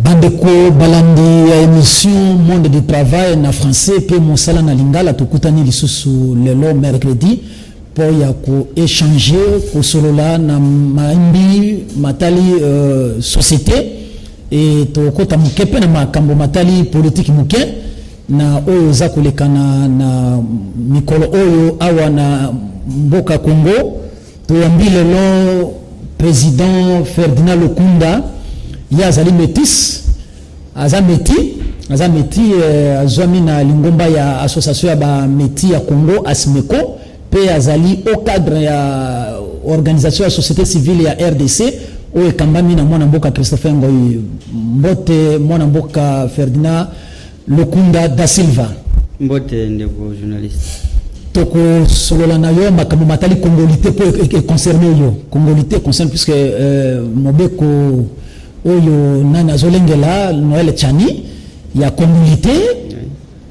Bandeko balandi ya émission Monde du travail na français mpe mosala na lingala, tokutani lisusu lelo mercredi mpo ya koéchanger, kosolola na mambi matali société e tokota moke mpe na makambo matali politike moke na oyo eza koleka na mikolo oyo awa na mboka Congo. Toyambi lelo président Ferdinand Lokunda. Ye azali métis, aza métis, aza métis, azwami na lingomba ya association ya bamétis ya Congo, ASMECO, mpe azali au cadre ya organisation ya société civile ya RDC oyo ekambami na mwana mboka Christopher Ngoi. Mbote, mwana mboka Ferdinand Lokunda da Silva. Mbote, ndeko journaliste. Tokosolola na yo makambo matali congolité mpo econcerne yo. Congolité concerne puisque mobeko oyo nani azolengela, Noël Tshiani, ya congolité,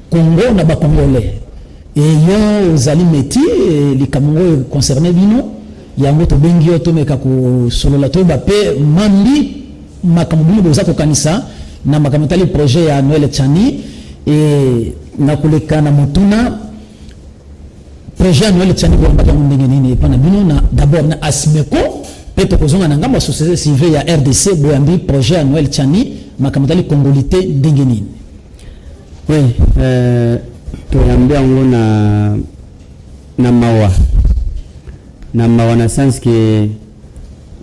Congo na bacongolais, e yo ozali métis, likambo ngo econcerne bino. Yango tobengi yo, tomeka kosolola, toyeba mpe mambi makambo bino boza kokanisa na makambo etali projet ya Noël Tshiani. E na koleka na motuna, projet ya Noël Tshiani boyambaki yango ndenge nini epa na bino, na d'abord na ASMECO, mpe tokozonga na ngambo ya société civile ya RDC? Boyambi projet ya Noël Tshiani, makambo etali congolité, ndenge nini? Oui, toyambi yango na mawa, na mawa, na sens ke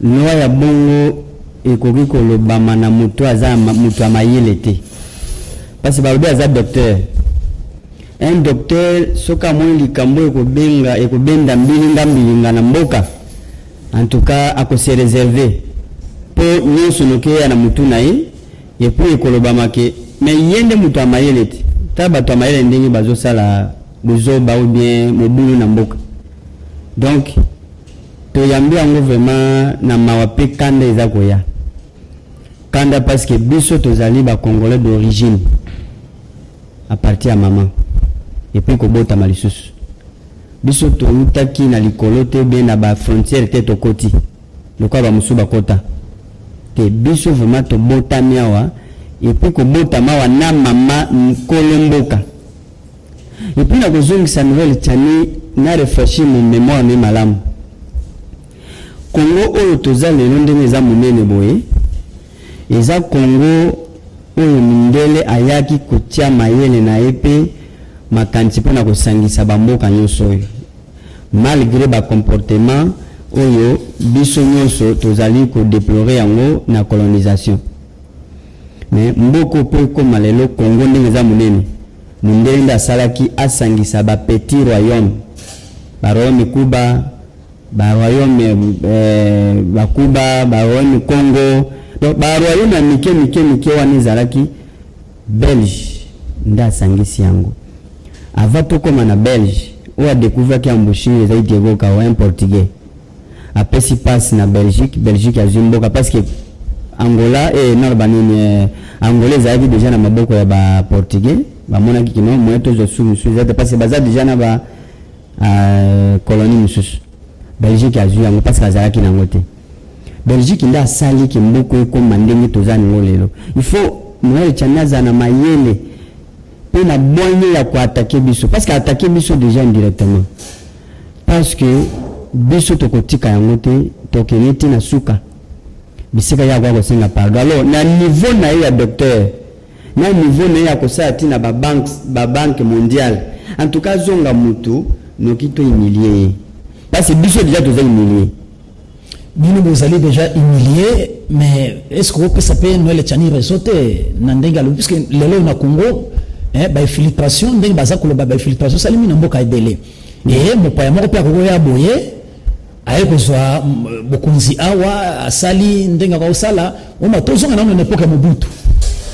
loi ya bongo ekoki kolobama na moto aza moto ya mayele te, parce balobi aza docteur. Un docteur, soki amoni likambo ekobenga, ekobenda mbilinga mbilinga na mboka, en tout cas akose réserver mpo nyonso noki eya na motu na ye. Et puis ekolobama ke mais ye nde moto ya mayele te. Ta bato ya mayele ndenge bazosala bozoba ou bien mobulu na mboka. Donc toyambi yango vraiment na mawa mpe kanda eza koya, kanda, parce que biso tozali bacongolais d'origine à partir ya mama et puis kobotama lisusu. Biso toutaki na likolo te, be na bafrontière te, tokoti lokola bamosusu bakota te. Biso vraiment tobotami awa et puis kobotama awa na mama nkolo mboka. Et puis na kozongisa Noël Tshiani, na rafraîchir mon mémoire ne malamu. Kongo oyo toza lelo, ndenge eza monene boye, eza Kongo oyo mindele ayaki kotia mayele na ye mpe makanisi mpona kosangisa bamboka nyonso oyo, malgré bacomportement oyo biso nyonso tozali kodéplorer yango na colonisation. Mais mboka mpo ekóma lelo Kongo ndenge eza monene, mondele nde asalaki asangisa bapetit royaume, baroyaume Kuba, baroyaume bakuba, baroyaume Congo, donc baroyaume ya mike mike mike wana ezalaki. Belge nde asangisi yango. Avant tokóma na Belge, oyo adécouvraki embouchure ezali Diego Cao, un Portugais. Apesi passe na Belgique, Belgique azwi mboka, parce que Angola e naloba nini, Angola ezalaki déjà na maboko ya baportugais. Bamonaki kino moyen tozwa su mosusu eza te, parce que baza déjà na ba colonie mosusu. Belgique azwi yango parce que azalaki nango te. Belgique nde asaliki mboka ekóma ndenge toza nango lelo. Il faut Noël Tshiani aza na mayele mpe na bwanya ya koattaquer biso, parce que attaquer biso déjà indirectement, parce que biso tokotika yango te, tokende ti na suka bisika ye akoka kosenga pardon. Alors na niveau na ye ya docteur, na niveau na ye ya kosala ntina babanque, babanque mondiale, en tout cas azonga mutu noki to humilie ye, parce que biso déjà toza humilie. Bino bozali déjà humilié, mais est ce que opesa mpe Noël Tshiani raison te na ndenge alobi? Puisque lelo na Congo, bainfiltration, ndenge baza koloba, bainfiltration esalemi na mboka ebele. E mopaya moko mpe akokoya boye, aye kozwa bokonzi awa, asali ndenge akosala. Oma tozonga nano na époque ya Mobutu.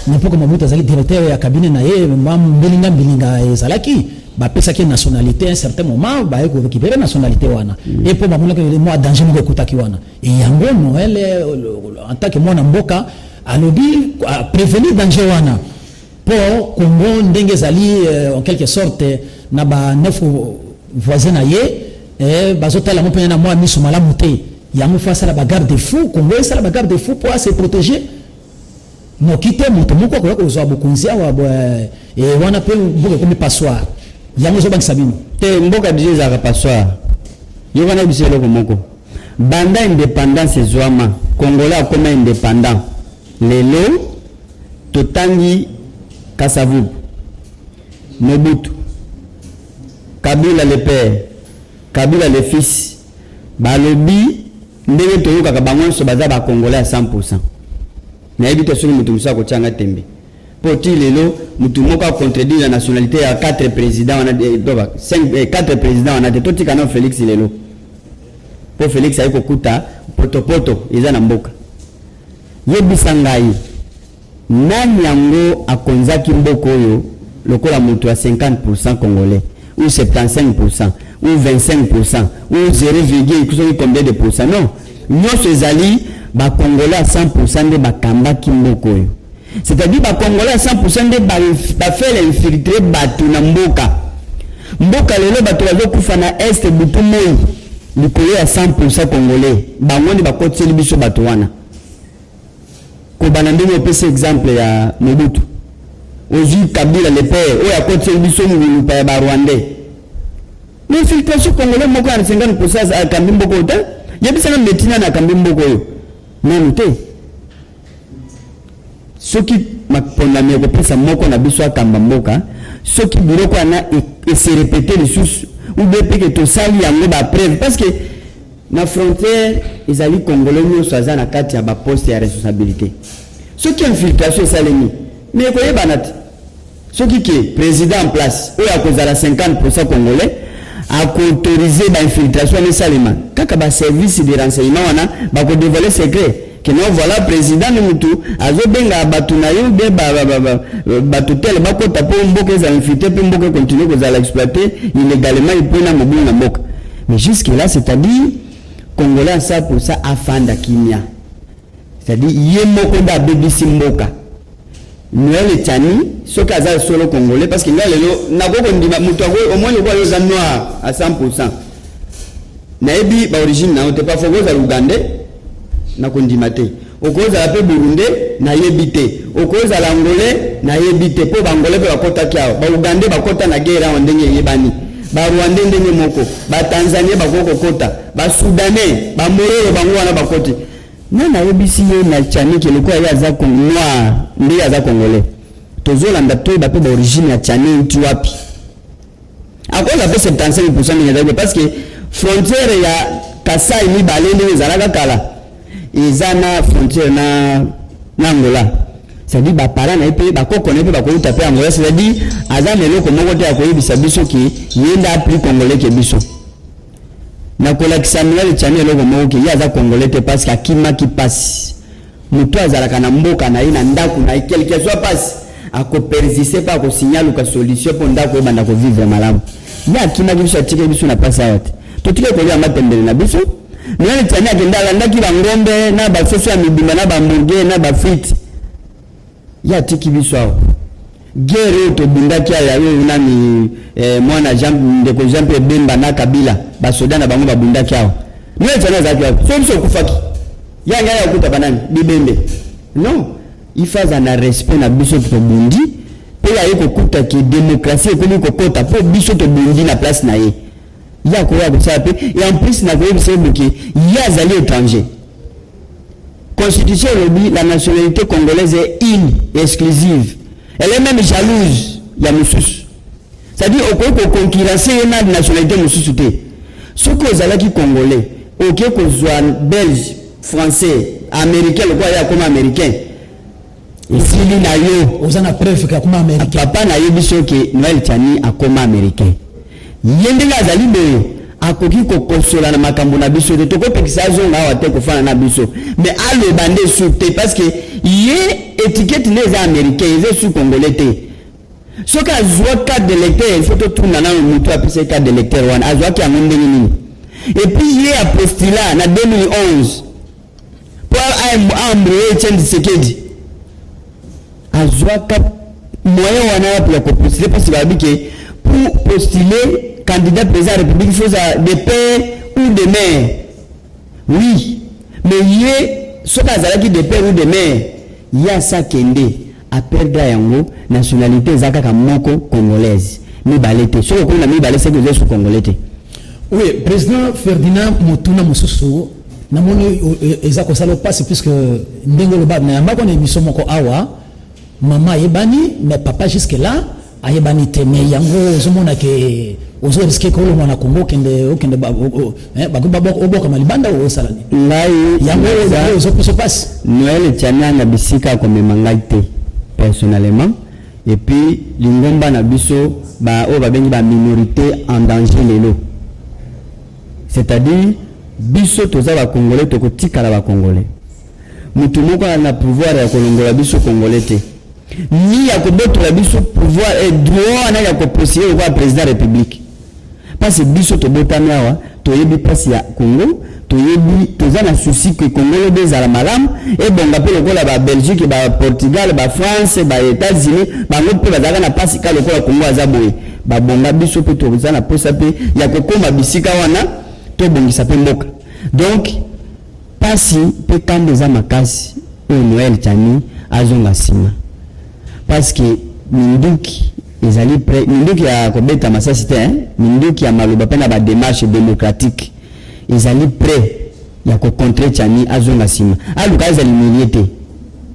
Na époque ya Mobutu, azali directeur ya cabinet na ye, mwa mbilinga mbilinga ezalaki, bapesaki ye nationalité. Un certain moment baye korécupérer nationalité wana e mpo bamonaki mwa danger moko ekutaki wana. E yango Noël, en tant que mwana mboka, alobi prévenir danger wana mpo Congo ndenge ezali, en quelque sorte na ba neuf voisin na ye, bazotala yango mpenza na mwa miso malamu te. Yango faut asala bagarde fou, Congo esala bagarde fou mpo ase protéger. Noki te moto moko akoya kozwa bokonzi awa e wana mpe mboka ekomi passoire. Yango ezobangisa bino? Te, mboka biso ezalaka passoire. Yo wana, biso eloko moko, banda indépendance ezwama, Congolais akoma indépendant, lelo totangi Kasavubu, Mobutu, Kabila le père, Kabila le fils, balobi ndenge toyokaka, bango nyonso baza Bacongolais ya 100. Nayebi te soki moto mosusu akotianga tembe, mpo ti lelo motu moko acontredire la nationalité ya 4 président wana, 5, 4 président wana te. Totika nao Félix lelo, mpo Félix ayi kokuta potopoto eza na mboka. Yebisa ngai, nani yango akonzaki mboka oyo lokola moto ya 50 congolais ou 75 ou 25 ou 0, soki combien de pourcent? Non, nyonso ezali Bacongolais ya 100 nde bakambaki mboka oyo. C'est-à-dire Bacongolais ya 100 nde bafaire infiltrer bato na mboka. Mboka lelo, bato bazokufa na Est butu moi likolo ya 100 congolais. Bango nde bakotiseli biso bato wana. Kobanda ndenge opesi exemple ya Mobutu, ozwi Kabila le père oyo akotiseli biso ngulupa ya Barwandais, l'infiltration. Congolais moko ya 50 akambi mboka oyo te. Yebisanga meti nani akambi mboka oyo nanu te. Soki mapondami ekopesa moko na biso akamba mboka, soki biloko wana ese répéter lisusu, ou bien mpe ke tosali yango bapreuve, parce que na frontière ezali Congolais nyonso aza na kati ya baposte ya responsabilité. Soki infiltration esalemi, mais ekoyebana te. Soki ke président en place oyo akozala 50 congolais, akoautoriser bainfiltration wana esalema, kaka baservice de renseignement wana bakodévoiler secret ke non, voilà, président ni mutu azobenga bato na ye be bato tele bakota mpo mboka ezala infiltré, mpe mboka econtinue kozala exploité illégalement epo na mobulu na mboka. Mais jusque là, c'est-à-dire Congolais à 100 afanda kimia, c'est-à-dire ye moko nde abebisi mboka. Noël Tshiani, soki aza solo Congolais, parce que ngai lelo nakoki kondima moto omoni lokola yo oza noir à 100, nayebi baorigine na yo te. Parfois okozala Ougandais, nakondima te. Okozala mpe Burundais, nayebi te. Okozala Angolais, nayebi te, mpo Baangolais mpe bakɔtaki awa, Baougandais bakɔta na guerre awa ndenge eyebani, Barwandais ndenge moko, Batanzanien bakoki kokɔta, Basoudanais, Bamororo, bango wana bakɔti. Nga nayebisi ye na Tshiani ke lokola ye aza noir nde ye aza Congolais, tozolanda toyeba mpe baorigine ya Tshiani euti wapi. Akoza mpe 75 ndenge ezalaki, parce que frontière ya Kasai mibale ndenge ezalaka kala eza na frontière na Angola, c'est-à-dire baparent na ye mpe bakoko na ye mpe bakouta mpe Angola. C'est-à-dire aza na eloko moko te ya koyebisa biso ke ye nde apli Congolais ke biso. Nakolakisa Noël Tshiani eloko moko ke ye aza Congolais te, parce que akimaki mpasi. Moto azalaka na mboka na ye, na ndako na ye, quelque soit mpasi, akopersiste mpe akosinya, aluka solution mpo ndako ebanda kovivre malamu. Ye akimaki biso, atikaki biso na mpasi awa te. Totiki kolia matembele na biso. Noël Tshiani akende, alandaki bangombe na basoso ya mibimba na bahamburger na bafrites, ye atiki biso awa. Guerre oyo tobundaki aya oyo nani, mwana Jean, ndeko Jean Pierre Bemba na Kabila, basoda na bango babundaki awa. Noël Tshiani azalaki awa. So biso okufaki, yangi aya okuta banani bibembe? Non, il faut aza na respect na biso. Tobundi mpe aye kokuta ke démocratie ekomi kokota, mpo biso tobundi na place na ye. Ye akoya kosala mpe, et en plus nakoyebisa ye boke, ye azali étranger. Constitution elobi la nationalité congolaise est une, exclusive, elle est même jalouse ya mosusu, c'est-à-dire okoki koconcurrencer ye na nationalité mosusu te. Soki ozalaki Congolais, oke kozwa Belge, Français, Américain, lokola ye akoma Américain, esili na yo. Oza na preuve ke akoma Américain? Papa, nayebi soki Noël Tshiani akoma Américain. Ye ndenge azali boye, akoki kokosola na makambo na biso te. Tokopekisa azonga awa te kofanda na biso, mais aloba nde su te, parce que ye étiquette nde eza Américain, eza su Congolais te. Soki azwa carte d'électeur, il faut totuna nano motu apesa carte d'électeur wana, azwaki yango ndenge nini? Et puis ye apostula na 2011 mpo aembrouiller Etienne Tshisekedi, azwaka moyen wana wapi ya kopostuler? Parce que balobi ke pour postuler candidat président ya République, il faut ça de père ou de mère. Oui, mais ye soki azalaki de père ou de mère, Ye asi akende, aperdre yango. Nationalité eza kaka moko, congolaise, mibale te. Soki okomi na mibale, seki oza su congolais te. Oui, président Ferdinand, motuna mosusu namoni eza kosala mpasi, puisque ndenge oloba na yambako na émission moko awa, mama ayebani, mais papa jusque là ayebani te. Mais yango ozomona ke ozorisquer kolongwa na Congo, okende okende obokama libanda, osala nini? Ngai yango ozopusa mpasi. Noël Tshiani na bisika akomema ngai te personnellement. Et puis lingomba na biso, oyo babengi baminorité en danger lelo, c'est-à-dire biso toza bacongolais, tokotikala bacongolais. Motu moko aza na pouvoir ya kolongola biso congolais te, ni ya kobotola biso pouvoir et droit wana ya kopostuler lokola président république, parce que biso tobotami awa, toyebi mpasi ya Congo, toyebi, toza na souci ke Congo lobi ezala malamu, ebonga mpe lokola Babelgique, Baportugal, Bafrance, Baétats-Unis. Bango mpe bazalaka na mpasi ka lokola Congo aza boye, babonga. Biso mpe toza na posa mpe ya kokóma bisika wana, tobongisa mpe mboka. Donc mpasi mpe kanda eza makasi oyo Noël Tshiani azonga nsima, parce que minduki ezali prêt, minduki ya kobeta masasi te, hein? Minduki ya maloba mpe na badémarche démocratique ezali prêt ya kocontrer Tshiani. Azonga nsima, aluka azali milie te,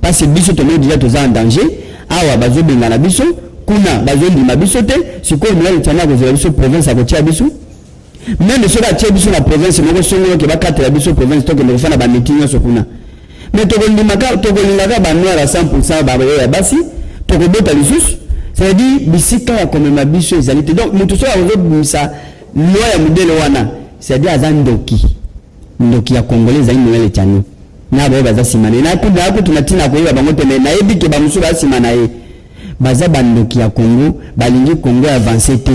parce que biso tomoni déjà toza en danger awa. Bazobengana biso kuna, bazondima biso te. Sikoyo Noël Tshiani akozela biso province, akotia biso même soki atie biso na province moko songolo, ke bakatela biso province, tokende kofanda bamiti nyonso kuna. Mais tokolingaka, tokolingaka banoir à 100, baoyo ya basi tokobota lisusu. C'est-à-dire bisika ya komema biso ezali te. Donc moto soki akozobimisa loi ya modèle wana, c'est-à-dire aza ndoki. Ndoki ya congolais ezali Noël Tshiani na baoyo baza nsima na ye. Nakutu na ntina koyeba bango te, mais nayebi ke bamosusu baza nsima na ye, baza bandoki ya Congo, balingi Congo avance te.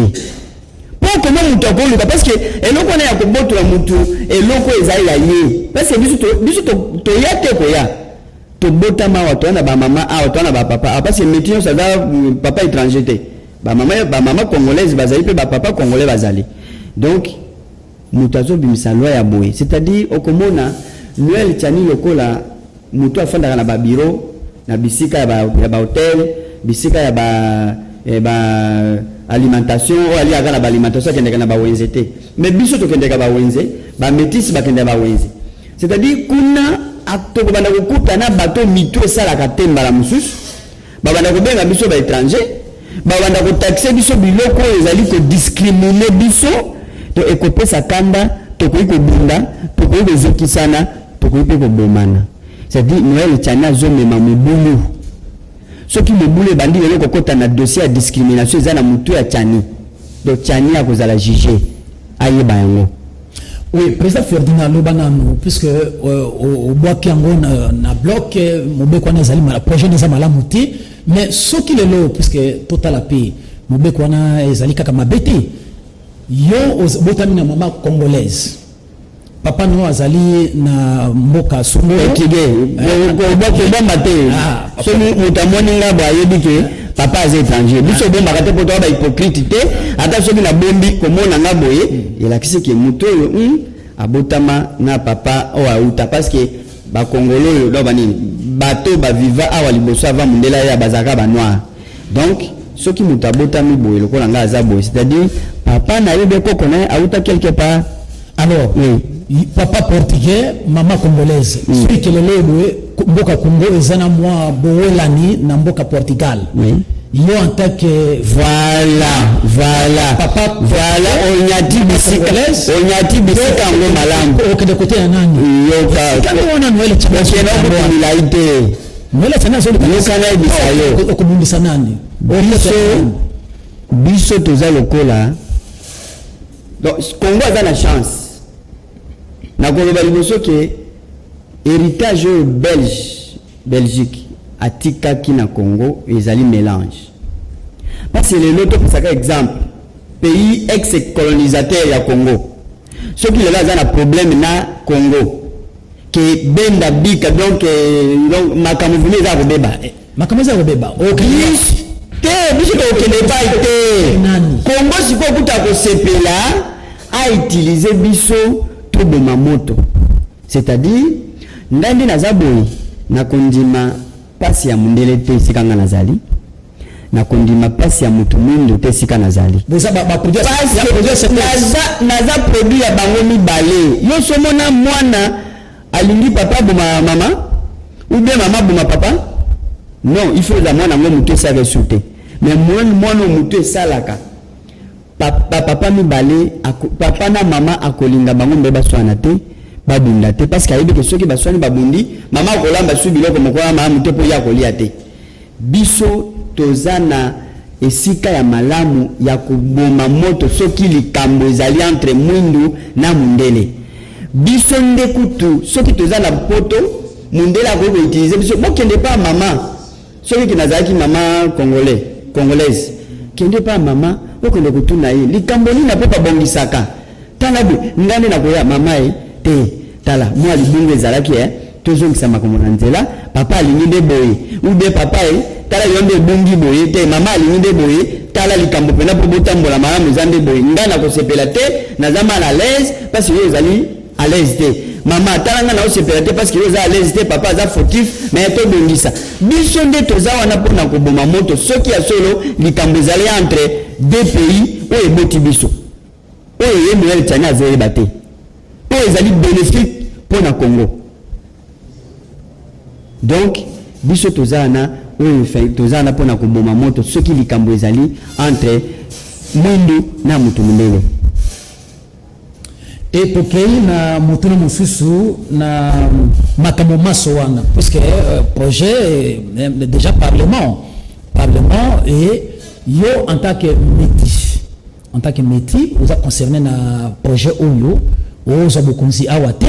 Mpo koma moto akoluka, parce que eloko wana ya kobotola motu eloko ezali ya ye, parce que biso toya te, koya tobotama awa, toya na bamama awa, toya na bapapa awa, parce que métis nyonso aza papa étranger te. Bamama congolaise bazali mpe bapapa congolais bazali. Donc moto azobimisa loi ya boye, c'est-à-dire okomona Noël Tshiani lokola moto afandaka na babureau, na bisika ya bahotel, bisika ya ba alimentation oyo aliaka na baalimentation, akendeka na bawenze te. Mais biso tokendeka bawenze, bamétis bakendeka bawenze. C'est-à-dire kuna tokobanda kokuta na bato mitu esalaka te. Mbala mosusu babanda kobenga biso baétranger, babanda kotaxer biso biloko oyo ezali kodiscriminer biso. To ekopesa kanda, tokoki kobunda, tokoki kozokisana, tokoki mpe kobomana. C'est-à-dire Noël Tshiani azomema mobulu. Soki mobulu ebandi lelo kokɔta na dossier ya discrimination, eza na motu ya Tshiani. Donc Tshiani akozala juge, ayeba yango. Oui, président Ferdinand, aloba nanu, puisque obwaki yango na bloc, mobeko wana ezali, projet wana eza malamu te. Mais soki lelo, puisque totala mpe mobeko wana ezali kaka mabe te, yo obotami na mama congolaise, papa no azali na mboka songolo. Ekige obomba te. Soki moto amoni nga bo, ayebi ke papa aza étranger. Biso obombaka te, mpo toa bahypocrite te. Ata soki nabombi, komona nga boye elakisi ke moto oyo abotama na papa oyo auta, parce que bakongolo oyo do banini, bato baviva awa liboso avant mondele aya, bazalaka banoir. Donc soki moto abotami boye lokola nga aza boye, c'est-à-dire papa na ye be koko na ye auta quelque part. Alors oui. Papa portugais, mama congolaise. Soki kelelo boye, mboka Congo eza na mwa bowelani na mboka Portugal, yo en tant que Voilà. Papa voilà, onyati bisika, onyati bisika yango malamu. Okende kote ya nani? Yoka. Wana Noël Tshiani okende okutumila ye te. Noël Tshiani azoluka. Yoka, nayebisa yo. Okobundisa nani? Biso toza lokola, donc Congo aza na chance. Nakoloba liboso ke héritage oyo Belge, Belgique atikaki na Congo ezali mélange, parce que lelo topesaka exemple, pays ex colonisateur ya Congo, soki lelo aza na problème na Congo ke benda bika, donc makambo vumi eza kobeba. Makambo eza kobeba. Te, biso tokokende epai te. Congo sikoyo kuta kosepela, autiliser biso toboma moto. C'est-à-dire ngai nde naza boye, nakondima. mpasi ya mondele te esika nga nazali, nakondima mpasi ya motu mwindo te esika nazali. Boza baproduit Parce ya que produit ya synthèse. Naza produit ya bango mibale. Yo somona mwana alingi papa boma mama ou bien mama boma papa? Non, il faut eza mwana yango motu esalaka esu te, mais mwana oyo motu esalaka, papa mibale, papa na mama akolinga bango mbe baswana te, babunda te, parce que ayebi ke soki baswani, babundi, mama akolamba su biloko moko ya malamu te mpo ye akolia te. Biso toza na esika ya malamu ya koboma moto soki likambo ezali entre mwindu na mundele. Biso nde kutu soki toza na poto, mundele akoki koutiliser biso. Bokende pa mama, soki ke nazalaki mama congolais, congolaise, kende pa mama, okende kotuna ye likambo nini apo babongisaka. Tala boye, ngai nde nakoya mama ye te. Tala, mwa libungu ezalaki e, tozongisa makambo na nzela. Papa alingi nde boye, ou bien papa ye, tala, yo nde ebungi boye te, mama alingi nde boye. Tala likambo mpena mpo botambola malamu eza nde boye. Ngai nakosepela te, naza mal à l'aise parce que yo ozali à l'aise te. Mama, tala, ngai naosepela te parce que yo oza à l'aise te, papa aza fautif, mais tobongisa. Biso nde toza wana mpona koboma moto soki ya solo likambo ezali entre deux pays oyo eboti biso, oyo ye Noël Tshiani azoyeba te, oyo ezali bénéfique mpo na Congo. Donc biso toza wana, oyo toza wana mpona koboma moto soki likambo ezali entre mwindu na motu mondele. E tokei na motuna mosusu na makambo maso wana, puisque projet déjà parlement et yo en tant que métis, en tant que métis oza concerné na projet oyo. Ozwa bokonzi awa te,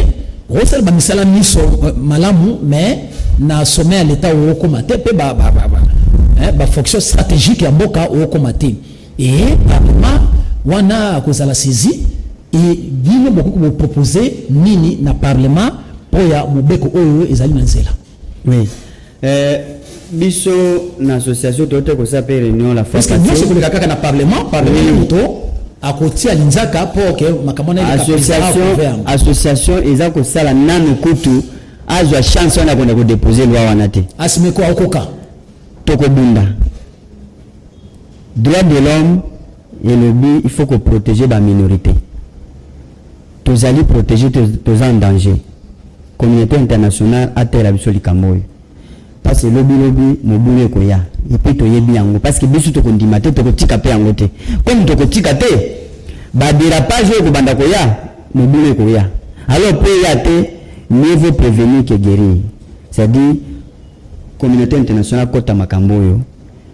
osala bamisala miso malamu, mais na sommet ya l'État okokóma te, mpe bafonction stratégique ya mboka okokóma te. E parlement wana akozala saisi e bino bokoki bopropose nini na parlement mpo ya mobeko oyo ezali na nzela? Oui, biso na association tote kosala mpe réunion la fois. Parce que nyonso koleka kaka na parlement. Parlement moto akotia linzaka mpo ke makambo wana. Association eza kosala nanu kutu azwa chance wana akenda kodépose loi wana te. Asimeko akoka. Tokobunda. Droit de l'homme elobi il faut koprotéger baminorité. Tozali protéger, toza en danger. Communauté internationale atela biso likambo oyo, parce que lobilobi mobulu ekoya. Et puis toyebi yango, parce que biso tokondima te, tokotika mpe yango te. Comme tokotika te, badérapage oyo ekobanda koya, mobulu ekoya. Alors mpo eya te, mieux vaut prévenir que guérir, c'est-à-dire communauté internationale kota makambo oyo.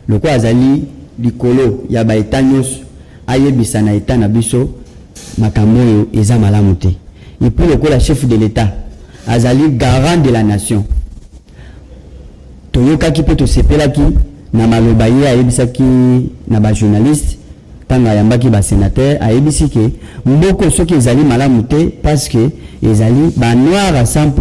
Lokola azali likolo ya baétat nyonso, ayebisa na état na biso makambo oyo eza malamu te. Et puis lokola chef de l'État azali garant de la nation, toyokaki mpe tosepelaki na maloba ye ayebisaki na bajournaliste ntango ayambaki basénateur. Ayebisi ke mboko soki ezali malamu te, parce que ezali banoir à 100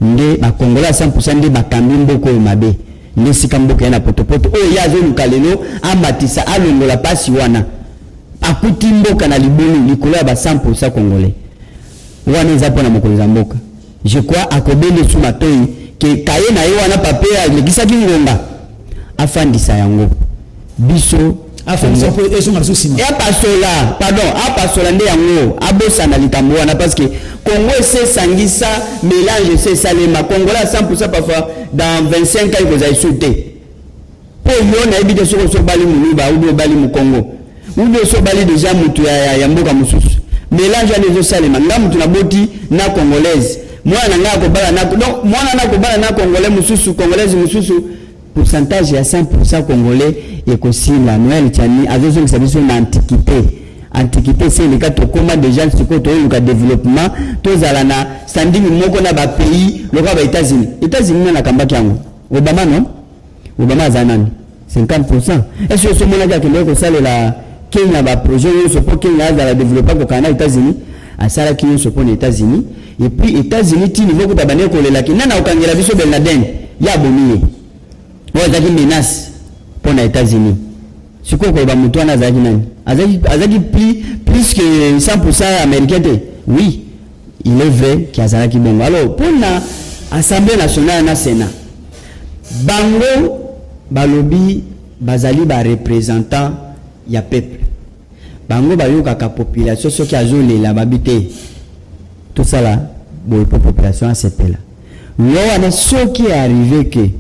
nde bacongolais à 100 nde bakambi mboka oyo mabe, nde esika mboka ye na potopoto oyo ye azoluka lelo amatisa, alongola mpasi wana. Akuti mboka na libulu likolo ya ba 100 congolais. Wana eza mpona mokonzi ya mboka. Je crois akobende su matoi ke kaye na ye wana pape alekisaki ngonga, afandisa yango. Biso Afandisa mpo ezonga biso nsima. Apasola, pardon, apasola nde yango, abosana likambo wana, parce que Congo ese esangisa mélange, ese esalema congolais à 100. Parfois dans 25 ans ekozala esu te, mpo yo nayebi te soki oso obali moluba ou bien obali mokongo ou bien oso obali déjà motu ya mboka mosusu. Mélange wana ezosalema. Nga motu naboti na congolaise, mwana na ngai akobala na, donc mwana na akobala na congolais mosusu, congolaise mosusu, pourcentage ya 100 congolais ekosila. Noël Tshiani azozongisa biso na antiquité. Antiquité esi eleka. Tokóma déjà sikoyo toyoluka développement, tozala na standing moko na bapays lokola ba États-Unis. États-Unis nani akambaki yango? Obama, non? Obama aza nani? 50. Est ce que osomonaki akendeki kosalela Kenya baprojet nyonso mpo Kenya azala développé kokana na États-Unis? Asalaki nyonso mpo na États-Unis. Et puis États-Unis ti niveau kuta bandeki kolelaki nani akokangela biso Ben Laden, ye abomi ye. Oyo azalaki menace mpo na États-Unis. Sikoyo koyeba motu wana azalaki nani? Azalaki plus que 100 américain te. Oui, il est vrai ke azalaki bongo. Alors mpo na Assemblée nationale na Sénat, Bango balobi bazali ba representant ya peuple. Bango bayokaka population soki azolela, babi te tosala boye mpo population asepela. Loi wana, soki arrive ke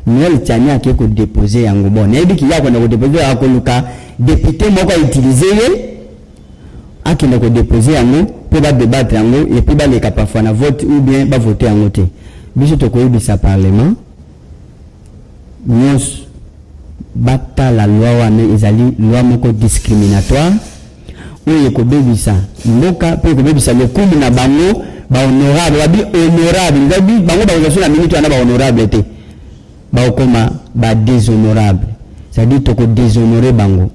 Noël Tshiani ake kodepose yango, bon, nayebi ki ye akenda kodepose, akoluka député moko autilize ye, akende kodepose yango mpo badebatre yango et puis baleka parfois na vote ou bien bavote yango te. Biso tokoyebisa parlement nyonso batala loi wana. Ezali loi moko discriminatoire oyo ekobebisa mboka mpe ekobebisa lokumu na bango bahonorable. Babi honorable, babi bango bakozwa so na minute wana bahonorable te, bakokoma badéshonorable, c'est-à-dire tokodéshonore bango.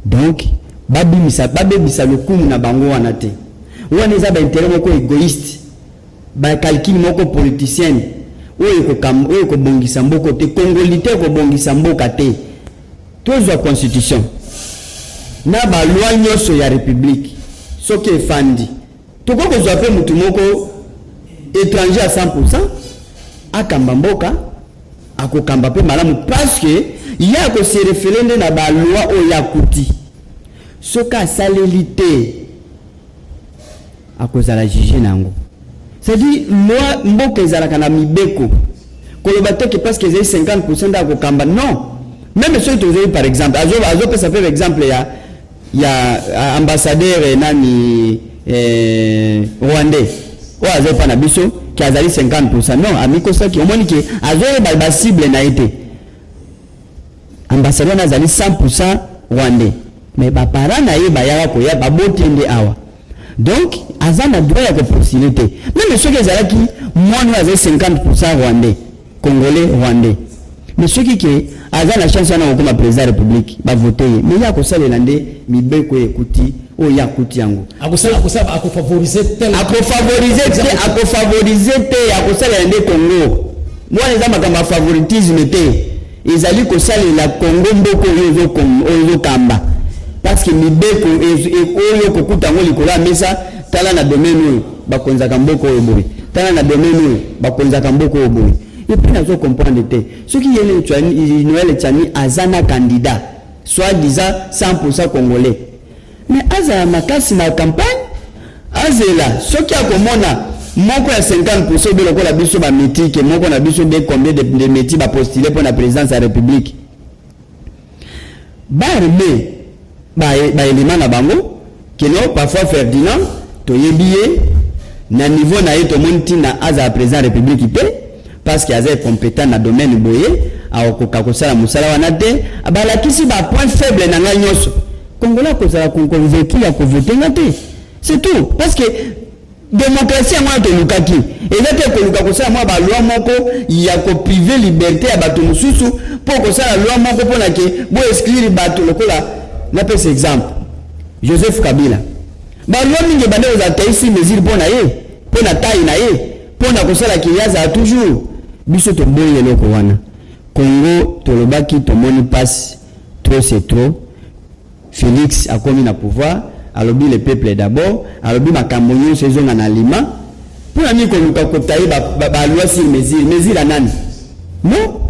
Donc babimisa, babebisa lokumu na bango wana te. Wana eza baintérêt moko égoïste, bacalcul moko politicienne oyo ekobongisa mboka te. Congoli te, ekobongisa mboka te. Tozwa constitution na baloi nyonso ya république, soki efandi, tokoki kozwa mpe motu moko étranger à 100 akamba mboka, akokamba mpe malamu, parce que ye akose référer nde na baloi oyo akuti. Soki asaleli te, akozala juge na yango. C'est-à-dire loi, mboka ezalaka na mibeko. Koloba te ke parce que ezali 50 nde akokamba, non. Même soki tozali, par exemple, azopesa mpe exemple ya ambassadeur nani, rwandais oyo azali mpa na biso, ke azali 50. Non, amikosaki. Omoni ke azoyeba bacible na ye te. Ambassadeur wana azali 100 rwandais, mais baparent na ye bayaka koya, baboti nde awa, donc aza na droit ya kopostule te. Même soki ezalaki mwana oyo azali 50 rwandais, congolais rwandais, mais soki ke aza na chance wana kokoma président ya république, bavote ye, mais ye akosalela nde mibeko ekuti oyo ye akuti yango. Akosala, akofavorize tel Akofavorize te, akofavorize te, akosalela nde Congo. Wana eza makambo ya favoritisme te, ezali kosalela Congo, mboka oyo ozokamba, parce que mibeko oyo kokuta yango likolo ya mesa. Tala na domaine oyo bakonzaka mboka oyo boye, tala na domaine oyo bakonzaka mboka oyo boye. Et puis nazo comprendre te, soki ye Noël Tshiani aza na candidat soit disant 100 congolais, mais azala makasi na campagne, azela soki akomona moko ya 50 obe lokola biso bamétis, ke moko na biso be combien de métis bapostule mpo na présidence ya république, baarme baélément na bango keno. Parfois Ferdinand, toyebi ye na niveau na ye, tomoni ntina azala président ya république te, parce que aza compétent na domaine boye, akokoka kosala mosala wana te. Balakisi bapoint faible na ngai nyonso, congolais akozala convaincu ya kovote nga te, c'est tout. Parce que démocratie yango wana tolukaki, eza te koluka kosala mwa baloi moko ya koprive liberté ya bato mosusu, mpo kosala loi moko mpona ke boexclure bato. Lokola napesa exemple, Joseph Kabila, baloi mingi ebande kozala taillé sur mesure mpo na ye, mpo na taille na ye, mpo na kosala ke ye azala toujours. Biso toboyi eloko wana. Congo, tolobaki, tomoni mpasi, trop c'est trop. Félix akomi na pouvoir, alobi le peuple d'abord, alobi makambo nyonso ezonga na lima. Mpona nini koluka kotaye baloi sur mesure? Mesure ya nani? Non,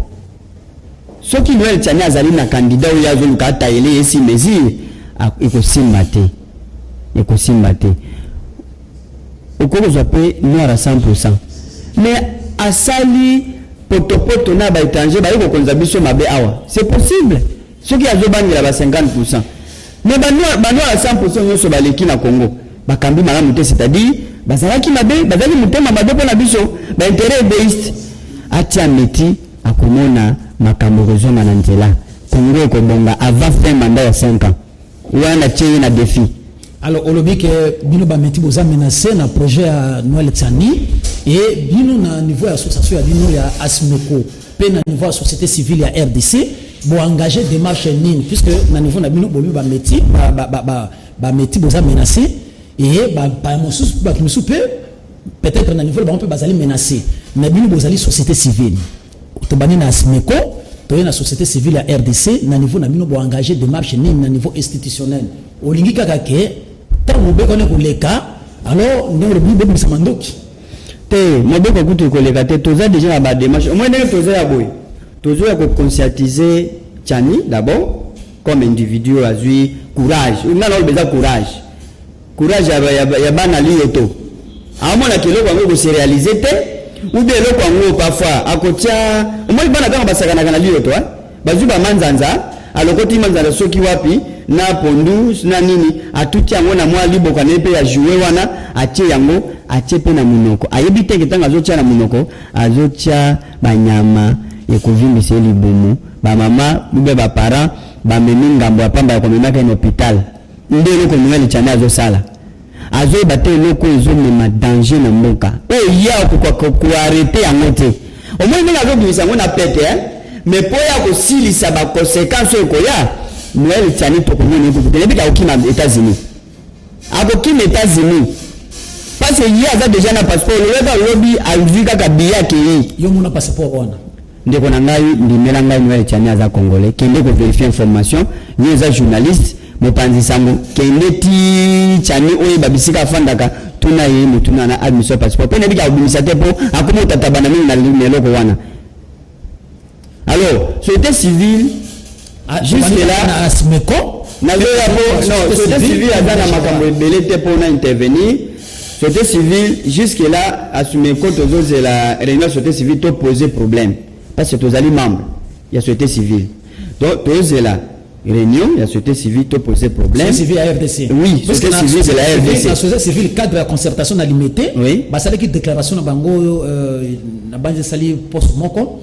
soki Noël Tshiani azali na candidat oyo azoluka atayele ye sur mesure, ekosimba te, ekosimba te. Okoki kozwa mpe noir à 100, mais asali potopoto na baétranger, baye kokonza biso mabe awa, c'est possible. Soki azobangela ba 50, mais banoir à 100 nyonso baleki na Congo, bakambi malamu te, c'est-à-dire bazalaki mabe, bazalaki motema mabe mpo na biso, baintérêt égoïste. Atia métis, akomona makambo kozonga na nzela, Congo ekobonga avant fin mandat ya 5 ans wana. Tie ye na défi. Alors olobi ke bino bamétis boza menacé na projet ya Noël Tshiani. Et bino na niveau ya association ya bino ya ASMECO mpe na niveau ya société civile ya RDC, boengage démarche nini? Puisque na niveau na bino, bolobi bamétis, bamétis boza menacé, et bamosusu, bato mosusu mpe peut-être na niveau na bango mpe bazali menacé. Mais bino bozali société civile, tobandi na ASMECO, toye na société civile ya RDC, na niveau na bino boengage démarche nini na niveau institutionnel? Olingi kaka ke ntango mobeko wana koleka, alors ndenge olobi, bobimisa mandoki? Te, mobeko kutu ekoleka te. Toza déjà na badémarche. Omoi ndenge toza ya boye, Tozoya koconscientiser Tshiani d'abord comme individu oyo azwi courage. Nga na oloba eza courage, courage ya bana liyoto. Aomonaka eloko yango ekose réaliser te, ou bien eloko yango parfois akotia. Omoni bana ntango basakanaka na liyoto, eh? Bazwi bamanzanza, alokoti manzanza soki wapi na pondu na nini, atuti yango na mwa liboka na ye mpe ya jouet wana, atie yango, atie mpe na monoko. Ayebi te ke ntango azotia na monoko, azotia banyama ekovimbisa ye libumu. Bamama ube baparent bamemi ngambo ya pamba ya komemaka ye na hôpital. Nde eloko Noël Tshiani azosala, azoyeba te eloko oyo ezomema danger na mboka oyo, ye akoka koarrêter yango te. Omoni ndenge azobimisa yango na pete, eh? Mais mpo ya kosilisa baconséquence oyo ekoya, Noël Tshiani tokomona ye kutu te. Nayebi akokima États-Unis, akokima États-Unis, parce que ye aza déjà na passeport. Loleka olobi azwi kaka billet, akei. Yo mona passeport wana? Ndeko na ngai, ndimela ngai, Noël Tshiani aza Congolais. Kende kovérifier information. Yo eza journaliste, mopanzi sango, kende ti Tshiani oyeba bisika afandaka, tuna ye motuna na admission passeport, mpe nayebi akobimisa te mpo akomi otatabana mingi na eloko wana. Alors, société civile jusque là na ASMECO. Nazoya po non, société civile aza na makambo ebele te mpona intervenir. Société civile jusque là, ASMECO, tozozela réunion société civile toposer problème, parce que tozali membre ya société civile. Donc tozela réunion ya société civile toposer problème. Société civile ya RDC? Oui, société civile de la RDC. Na société civile, cadre ya concertation na Limete, basalaki déclaration na bango na banzi esali poste moko.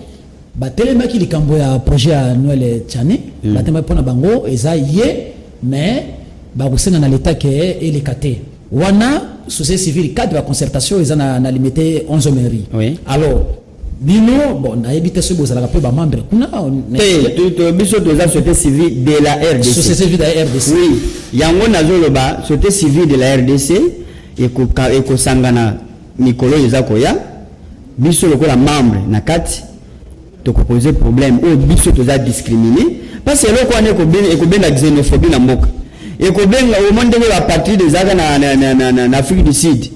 Batelemaki likambo ya projet ya Noël Tshiani. Batelemaki mpona bango eza ye, mais bakosenga na leta ke eleka te. Wana société civile, cadre ya concertation eza na Limete 11 mairie. Alors bino, bon, nayebi te soki bozalaka mpe bamembre kuna. Te, biso toza société civile de la RDC. Société civile de la RDC. Oui, yango nazoloba, société civile de la RDC ekosangana mikolo oyo eza koya. Biso lokola membre na kati, tokopose problème oyo biso toza discriminé, parce que eloko wana ekobenda xénophobie na mboka, ekobenga. Omoni ndenge baapartheid ezalaka na Afrique du Sud,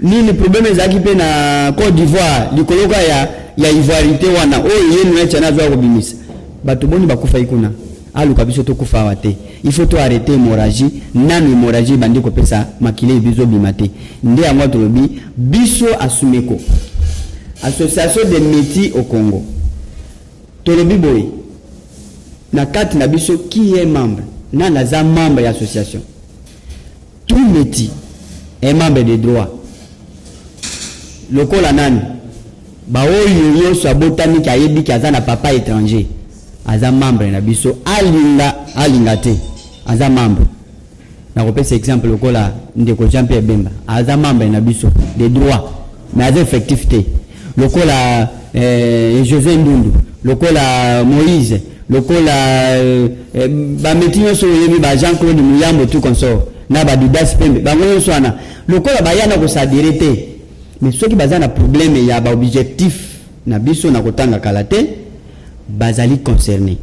nini problème ezalaki mpe na Côte d'Ivoire likolo kaka ya ivoirité wana oyo ye Noël Tshiani azwa kobimisa. Bato boni bakufaki kuna? Aluka biso tokufa awa te. Il faut to arrêter hémorragie. Nanu hémorragie ebandi kopesa makili ebizobima te. Nde yango tolobi, biso ASMECO, Association des métis au Congo, tolobi boye: na kati na biso, qui est membre? Nani aza membre ya association? Tout métis est membre de droit. Lokola nani? Baoyo nyonso abotamiki, ayebiki aza na papa étranger, aza membre na biso. Alinga alinga te, aza membre. Nakopesa exemple lokola ndeko Jean Pierre Bemba, aza membre na biso de droit, mais aza effectif te. Lokola José Ndundu, lokola Moïse, lokola bamétis nyonso oyebi, ba Jean Claude Muyambo, tout consort, na badudas pembe, bango nyonso wana lokola baya na koadhérer te, mais soki baza na problème ya baobjectif na biso na kotanga kala te, bazali concerné.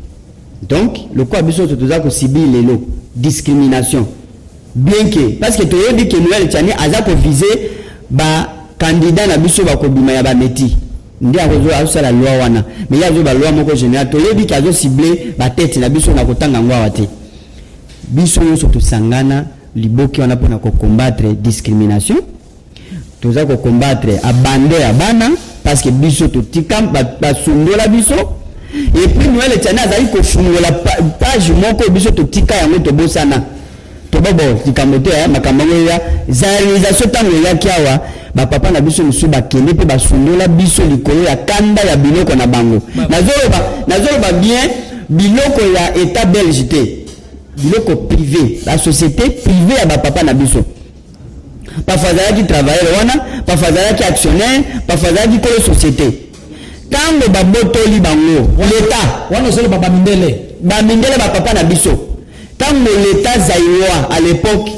Donc lokola biso nyonso toza kosubir lelo discrimination, bien que, parce que toyebi ke Noël Tshiani aza koviser bacandidat na biso bakobima ya bamétis, nde azosala loi wana. Mais ye azoba loi moko général. Toyebi ke azocibler batete na biso na kotanga yango awa te. Biso nyonso tosangana liboki wana mpona kocombattre discrimination. Toza kocombattre abandon ya bana, parce que biso totika, basundola biso. Et puis Noël Tshiani azali kofungola page moko biso totika yango, tobosana, tobobo likambo te. Makambo yango eya zaïrianisation. Ntango eyaki awa, bapapa na biso mosusu bakende mpe basundola biso likolo ya kanda ya biloko na bango. Nazoloba bien, biloko ya État belge te, biloko privé, la société privée ya bapapa na biso. Parfois azalaki travailleur wana, parfois azalaki actionnaire, parfois azalaki kolo société. Ntango babotoli bango, l'État Wana ozoloba bamindele? Bamindele, bapapa na biso. Ntango l'État zaïrois à l'époque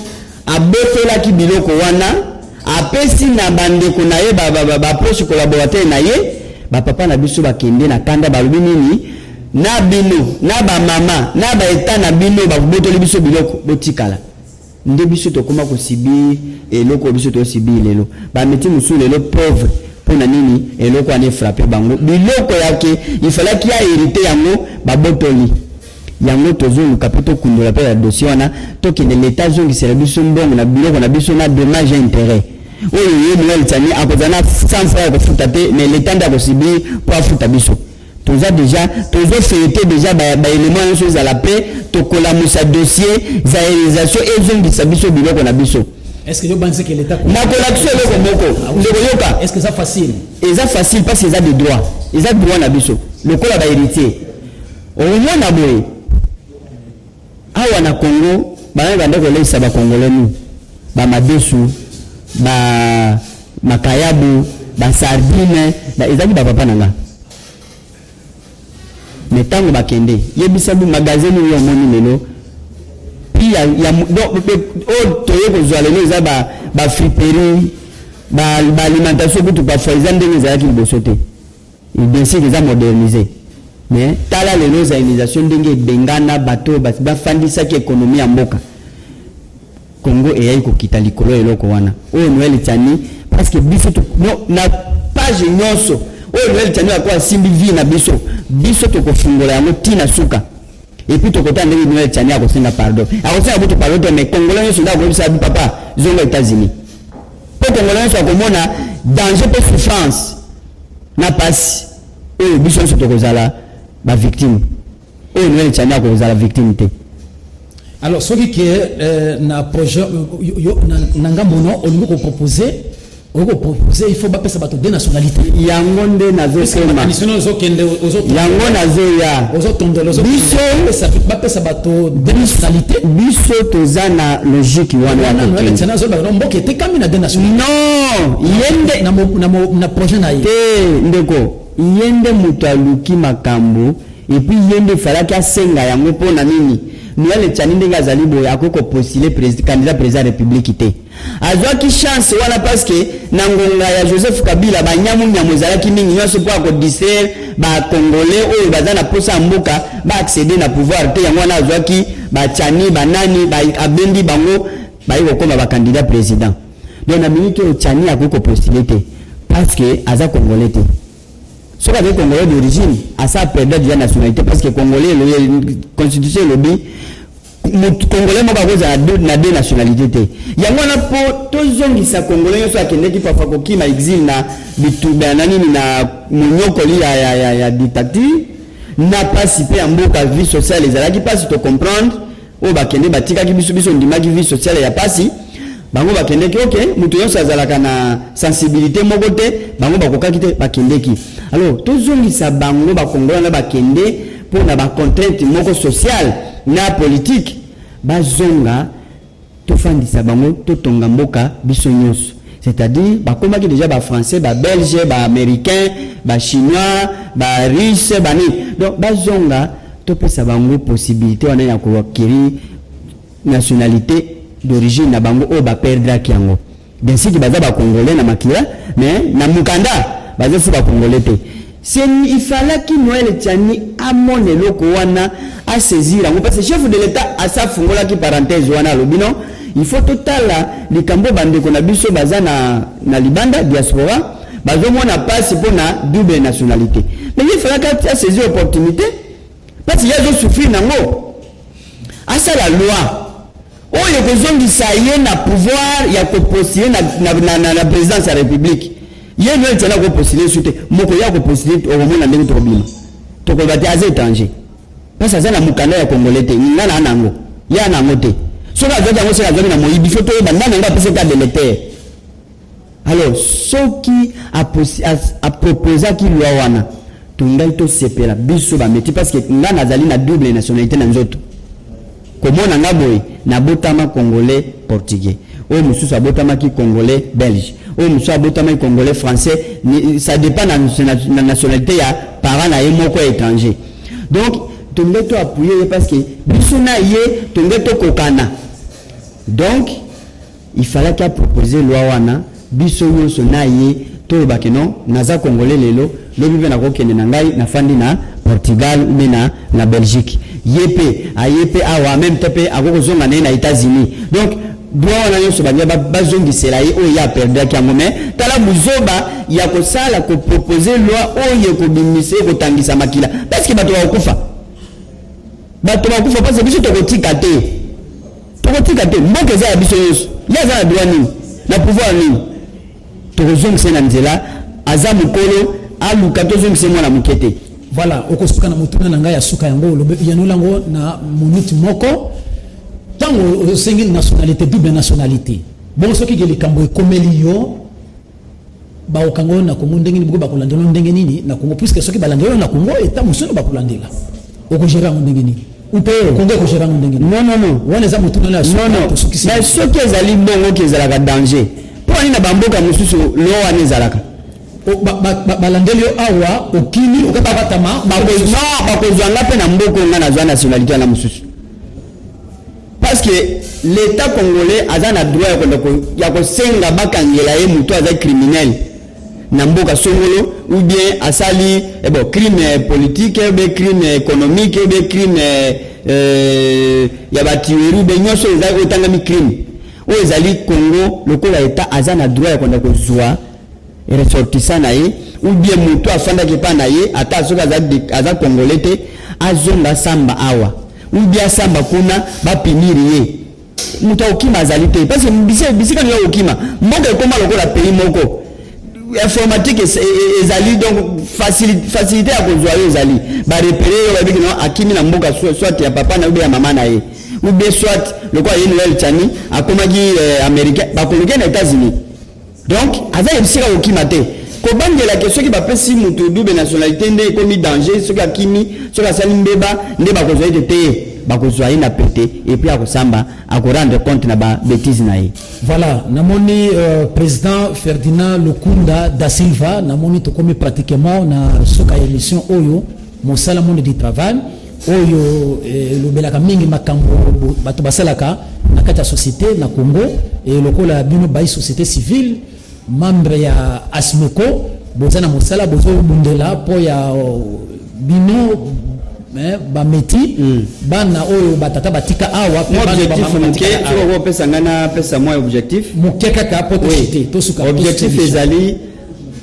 abotolaki biloko wana, apesi na bandeko na ye, baproche collaborateur na ye, bapapa na biso bakende na kanda, balobi nini na bino, na bamama, na baétat na bino, babotoli biso biloko, botikala. Nde biso tokóma kosubir eloko biso tosubir lelo. Bamétis mosusu lelo pauvre mpo Mpo na nini eloko wana efrappe bango? Biloko ya ke il fallaki a hériter yango, babotoli yango. Tozoluka mpe tokundola mpe ya dossier wana, tokende leta azongisela biso mbongo na biloko na biso na dommage intérêt oyo ye Noël Tshiani akozala na 100 francs ya kofuta te, mais leta nde akosubir mpo afuta biso. Toza déjà, tozofeuilleter déjà baélément nyonso ezala mpe tokolamusa dossier zaïrianisation, ezongisa biso biloko na biso. Est ce que yo banzi ke l'état Nakolakisa eloko moko, ndeko, yoka. Est ce que eza facile? Eza facile parce eza de droit, eza droit na biso lokola bahéritier. Omona boye, awa na Congo banani bande koleisa bakongole? Nu bamadesu, ba makayabu, basardine, ezalaki bapapa na nga. Me ntango bakende, yebisa bu magasin oyo omoni lelo prix ya donc oyo toye kozwa lelo eza bafriperie, baalimentation kutu parfois eza ndenge ezalaki liboso te. Bien sûr eza modernisé, mais tala lelo zaïrianisation ndenge ebengana bato oyo bafandisaki économie ya mboka Congo, eyai kokita likolo ya eloko wana oyo Noël Tshiani, parce que biso no, na page nyonso oyo Noël Tshiani ako asimbi vie na biso, biso tokofungola yango ntina suka. Et puis tokotala ndenge Noël Tshiani akosenga pardon, akosenga butu pardon te, mais congolais nyonso nde akoyebisa bi: "Papa, zonga États-Unis", mpo congolais nyonso akomona danger mpe souffrance na pasi oyo biso nyonso tokozala bavictime, oyo Noël Tshiani akozala victime te. Alors soki ke na projet yo, na ngambo no olingi kopropose, olingi kopropose il faut bapesa bato deux nationalité. Yango nde nazokoma. Ozokende. Yango nazoya. Ozotondela. Bapesa bato deux nationalité. Biso toza na logique wana ya kokende. Mboka etekami na deux nationalité. Non, ye nde na projet na ye. Te, ndeko, ye nde moto aluki makambo et puis ye nde efalaki asenga yango. Mpo na nini Noël Tshiani ndenge azali boye akoki kopostule candidat président ya république te? Azwaki chance wana parce que na ngonga ya Joseph Kabila banyamunyamu ezalaki mingi nyonso mpo akodistraire bacongolais oyo baza na posa ya mboka baaccéder na pouvoir te. Yango wana azwaki batshiani, banani, abendi bango, bayi kokóma bacandidat président. Donc na minute oyo Tshiani akoki kopostule te parce que aza congolais te. Soki azali congolais d'origine, asa perdre déjà nationalité, parce que congolais, constitution elobi congolais moko akozala na deux nationalité te. Yango wana mpo tozongisa congolais nyonso akendeki parfois kokima exil na bituba na nini, na monyokoli ya dictature, na mpasi mpe ya mboka, vie sociale ezalaki mpasi, tocomprendre. Oyo bakende batikaki biso, biso ndimaki vie sociale ya mpasi. Bango bakendeki, ok, moto nyonso azalaka na sensibilité moko te, bango bakokaki te, bakendeki. Alors tozongisa bango bakongolais wana bakende mpo na bacontrainte moko sociale na politique, bazonga, tofandisa bango, totonga mboka biso nyonso. C'est-à-dire bakomaki déjà bafrançais, babelge, baaméricain, bachinois, barusse, banini. Donc bazonga, topesa bango possibilité wana ya koacquérir nationalité d'origine na bango oyo baperdraki yango. Bien sûr baza bacongolais na makila, mais na mokanda baza fu bacongolais te. Il fallaki Noël Tshiani amona eloko wana, asaisir yango, parce que chef de l'état asa afungolaki parenthèse wana, alobi non, il faut totala likambo bandeko na biso baza na libanda, diaspora, bazomona mpasi mpo na double nationalité. Mais il fallaki asaisir opportunité parce que ye azosouffrir nango, asala loi oyo ekozongisa ye na pouvoir ya kopostule na présidence ya république. Ye Noël Tshiani akopostule su te. Moko ye akopostule, okomona ndenge tokobima, tokoloba te aza étranger parce aza na mokanda ya congolais te. Nga na nango, ye ana yango te. Soki azwaki yango, soki azwaki na moyibi, faut toyeba ndani yango apesi carte d'électeur. Alors soki aproposaki loi wana, tongai tosepela biso bameti, parce que nga nazali na double nationalité na nzoto. Komona nga boye, nabotama congolais portugais, oyo mosusu abotamaki congolais belge, oyo mosusu abotamaki congolais français, ça dépend na nationalité ya parent na ye moko ya étranger. Donc tongai to appuyer ye parce que biso na ye tongai tokokana. Donc il fallaki aproposer loi wana, biso nyonso na ye toyebaki non, naza congolais lelo, lobi mpe nakokende na ngai nafandi na Portugal mpe na Belgique, ye mpe aye mpe awa, même te mpe akokozonga na ye na États-Unis. Donc Droit wana nyonso balingi bazongisela ye oyo ye aperdaki yango. Mais tala buzoba ya kosala, koproposer loi oyo ekobimisa, ekotangisa makila, parce que bato bakokufa, bato bakufa, parce que biso tokotika te, tokotika te. Mboka eza ya biso nyonso. Ye aza na droit nini, na pouvoir nini? Tokozongisa ye na nzela. Aza mokolo, aluka tozongisa ye mwana moke te. Voilà, okosuka na motuna na ngai ya suka. Yango olobi, yanola yango na minute moko. Ntango osengi nationalité, double nationalité, bongo soki ke likambo ekomeli yo, bakokanga oyo na Kongo ndenge nini? Boko bakolandela oyo ndenge nini na Kongo? Puisque soki balandela oyo na Kongo, eta mosusu bakolandela, okogérer yango ndenge nini? Upe Kongo ekogérer yango ndenge nini? Non, non, non. Wana eza motuna na ya suka. Non, non. Tosukisi. Mais soki ezali bongo, ki ezalaka danger, mpo ani na bamboka mosusu lo wana ezalaka? Balandeli yo awa, okimi, okobatama. Non, bakozwa nga mpe na mboka oyo nga nazwa nationalité wana mosusu, parce que l'État congolais aza na droit ya kenda ya kosenga bakangela ye moto aza criminel na mboka songolo, ou bien asali bon, crime politique, ou bien crime économique, ou bien crime ya batuerie, ou bien nyonso eza oyo etangami crime oyo ezali Congo. Lokola État aza na droit ya kenda kozwa ressortissant na ye, ou bien moto afandaki epai na ye, ata soki aza congolais te, azonga samba awa, ou bien asamba kuna, bapunir ye. Moto akokima azali te, parce que bisika nini akokima? Mboka ekóma lokola pays moko informatique ezali, donc facilité ya kozwa yo ezali. Barepérer yo, babiki no akimi na mboka, soit ya papa na ye, ou bien ya mama na ye, ou bien soit lokola ye Noël Tshiani akomaki américain, bakoluki na États-Unis. Donc aza esika kokima te. Kobangelake soki bapesi moto double nationalité nde ekomi danger, soki akimi, soki asali mbeba nde bakozwa ete te. Bakozwa ye na pete, et puis akosamba, akorendre compte na babêtises na ye. Voilà, namoni président Ferdinand Lukunda da Silva. Namoni tokomi pratiquement na suka ya émission oyo, Mosala Monde du Travail, oyo elobelaka mingi makambo bato basalaka na kati ya société na Congo. E lokola bino bai société civile, membre ya ASMECO, boza na mosala bozobundela mpo ya bino bamétis, bana oyo batata batika awa. Mwa objectif moke, soki okopesa ngai, napesa mwa objectif. Moke kaka po toshite, tosuka. Objectif ezali,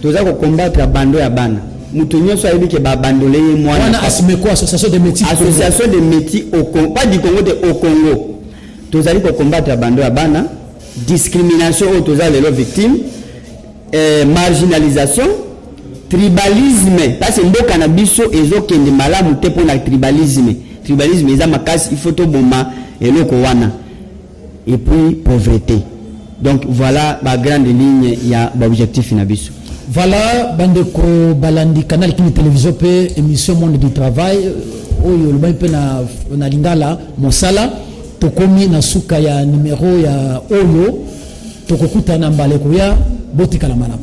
toza kocombattre abandon ya bana. Moto nyonso ayebi ke babandole ye mwana. Wana ASMECO, Association de métis. Association de métis au Congo, pas du Congo te, au Congo. Tozali kocombattre abandon ya bana, discrimination oyo toza lelo victime, marginalisation, tribalisme, parce que mboka na biso ezokende malamu te mpona tribalisme. Tribalisme eza makasi, il faut toboma eloko wana. Et puis pauvreté. Donc voilà bagrande ligne ya baobjectif na biso. Voilà, bandeko balandi Canal Kini Télévision mpe émission Monde du Travail, oyo olobaki mpe na lingala Mosala, tokomi na suka ya numero ya oyo. Tokokutana mbala ekoya. Botikala malamu.